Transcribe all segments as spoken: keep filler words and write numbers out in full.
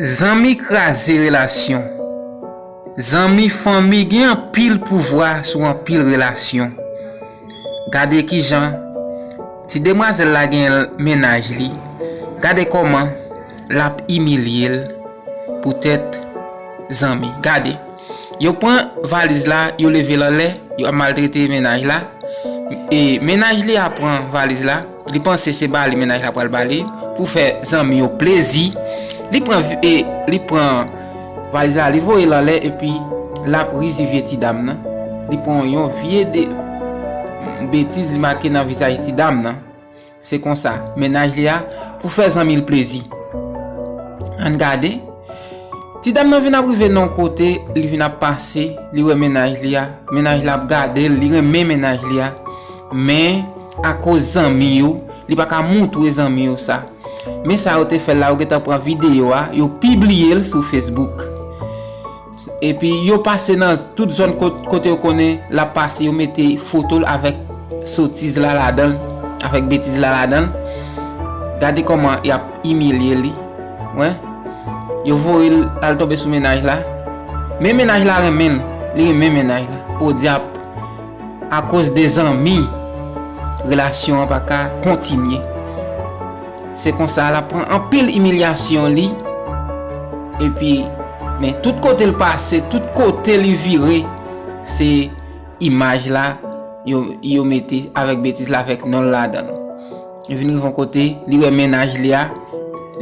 Zanmi kraze relasyon. Zanmi, fanmi gen anpil pouvwa sou anpil relasyon. Gade kijan ti demwazèl la gen mennaj li. Gade kòman l ap imilye l poutèt zanmi. Gade, yo pran valiz la, yo leve l anlè, yo ap maltrete mennaj la. E mennaj li a pran valiz la, li panse se ba li mennaj la pral ba li pou fè zanmi yo plezi. Li pran vi- e li pran valiz la, li voye l anlè epi l ap rizivye ti dam nan. Li pran yon vye de betiz li make nan vizaj ti dam nan. Se konsa, mennaj li a pou fè zanmi l plezi. Ann gade. Ti dam nan vin ap rive nan yon kote, li vin ap pase, li wè mennaj li a, mennaj la ap gade l, li renmen mennaj li a. Men, akoz zanmi yo, li pa ka moutre zanmi yo sa. Men sa yo te fè l la, yo gentan pran videyo a, yo pibliye l sou Facebook. Epi yo pase nan tout zòn kot- kote yo konnen l ap pase, yo mete foto l avèk sotiz la ladan l, avèk betiz la ladan l. Gade kòman y ap imilye li. Wè. Yo voye l al tonbe sou mennaj la. Men mennaj la renmen l, li renmen mennaj la. Podyab, akoz de zanmi, relasyon an pa ka kontinye. Se konsa, l ap pran anpil imilyasyon li. Epi, men tout kote l pase, tout kote li vire, se imaj la yo, yo mete avèk betiz la, avèk non l ladan l. Li vin rive yon kote, li wè mennaj li a,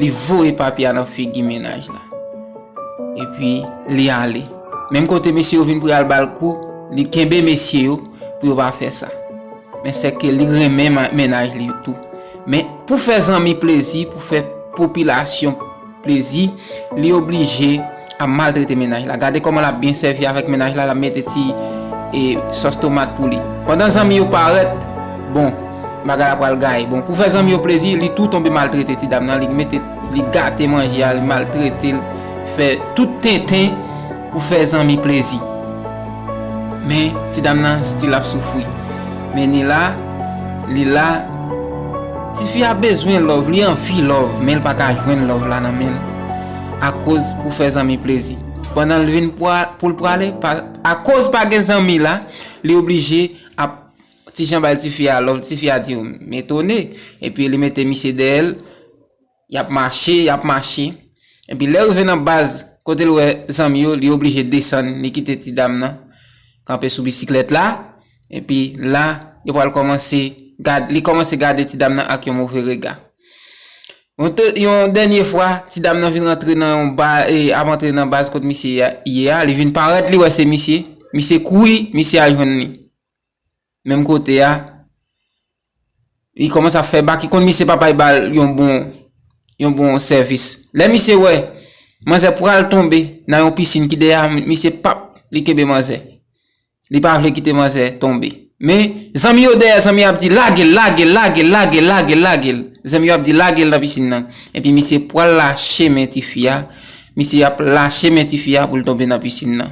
li voye papye a nan figi mennaj la. Epi, li ale. Menm kote mesye yo vin pou y al ba l kou, li kenbe mesye yo pou yo pa fè sa. Men sèke li renmen ma- mennaj li tou. Men pou fè zanmi plezi, pou fè popilasyon plezi, li oblije ap maltrete mennaj la. Gade kòman l ap byen sèvi avèk mennaj la, l ap mete ti e, sòs tomat pou li. Pandan zanmi yo parèt, bon, bagay la pral gaye. Bon, pou fè zanmi yo plezi, li tou tonbe maltrete ti dam nan, li mete, li gate manje a, li maltrete l, fè tout tenten pou fè zanmi plezi. Men, ti dam nan still ap soufri. Men ni la, li la, tifi a bezwen love, li anvi love, men l pa ka jwenn love la nan men l. Akoz pou fè zanmi plezi. Pandan l vin pou a- pou l prale, pa- akoz pa gen zanmi la, li oblije ap ti jan bay tifi a love, tifi a di m etone, epi li mete misye dèyè l, y ap mache, y ap mache. Epi lè rive nan baz, kote l wè zanmi yo, li oblije desann, li kite ti dam nan kanpe sou bisiklèt la. Epi la, yo pral kòmanse gad, li kòmanse gade ti dam nan ak yon move rega. Yon te- yon dènye fwa, ti dam nan vin rantre nan yon ba, e, ap antre nan baz kot misye a- ye a, li vin parèt, li wè se misye, misye kouri, misye al jwenn li. Menm kote a, li kòmanse ap fè bak, li konn misye pa pral ba l yon bon, yon bon sèvis. Lè misye wè manzè pral tonbe nan yon pisin ki dèyè a, misye pap, li kenbe manzè. Li pa vle kite manzè tonbe. Men, zanmi yo dèyè, zanmi yo ap di, lage l, lage l, lage l, lage l, lage l, lage l. Zanmi yo ap di, lage l nan pisin nan. Epi misye pral lache men tifi a. Misye ap lache men tifi a pou l tonbe nan pisin nan.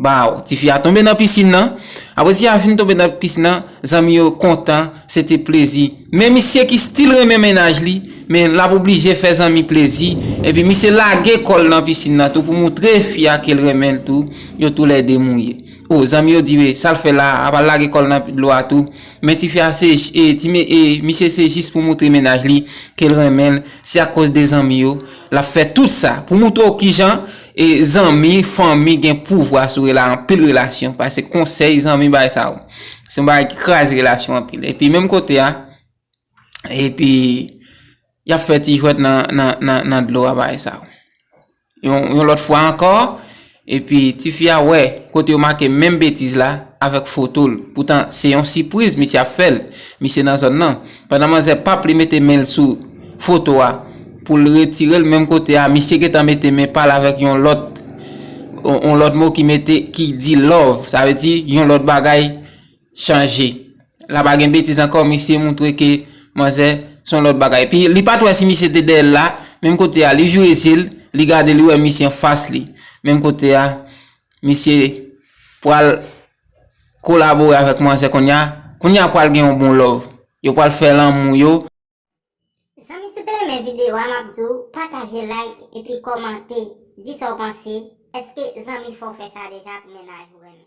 Baw, tifi a tonbe nan pisin nan. Apre tifi a fin tonbe nan pisin nan, zanmi yo kontan, se te plezi. Men misye ki still renmen mennaj li, men l ap oblije fè zanmi plezi. Epi misye lage kò l nan pisin nan tou pou moutre fi a ke l renmen l tou. Yo toulède mouye. O, zanmi yo di, wi, sa l fè la a, pa l lage kò l nan dlo a tou. Men tifi a se, e, ti me- e, misye se jis pou moutre mennaj li ke l renmen l, se akoz de zanmi yo, l ap fè tout sa. Pou moutre w kijan, e, zanmi, fanmi gen pouvwa sou rela- anpil relasyon, paske konsèy zanmi bay sa yo. Se yon bagay ki kraze relasyon anpil. Epi menm kote a, epi, y ap fè ti jwèt nan, nan, nan, nan dlo a, bagay sa yo. Yon, yon lòt fwa ankò, epi tifi a wè kote yo make menm betiz la avèk foto l. Poutan, se yon sipriz misye ap fè l. Misye nan zòn nan. Pandan manzè pap li mete men l sou foto a pou l retire l, menm kote a, misye gentan mete men pa l avèk yon lòt, yon, yon lòt mo ki mete, ki di love. Sa vle di, yon lòt bagay chanje. La pa gen betiz ankò, misye moutre ke manzè se yon lòt bagay. Epi li pa t wè si misye te dèyè l la, menm kote a, li vire zye l, li gade, li wè misye anfas li. Menm kote a, misye pral kolabore avèk manzè kounye a. Kounye a pral gen yon bon love. Yo pral fè lanmou yo. Zanmi, Si w te renmen videyo a, m ap di w pataje, like epi kòmante, di sa w panse. Èske zanmi fè w fè sa deja pou mennaj ou renmen?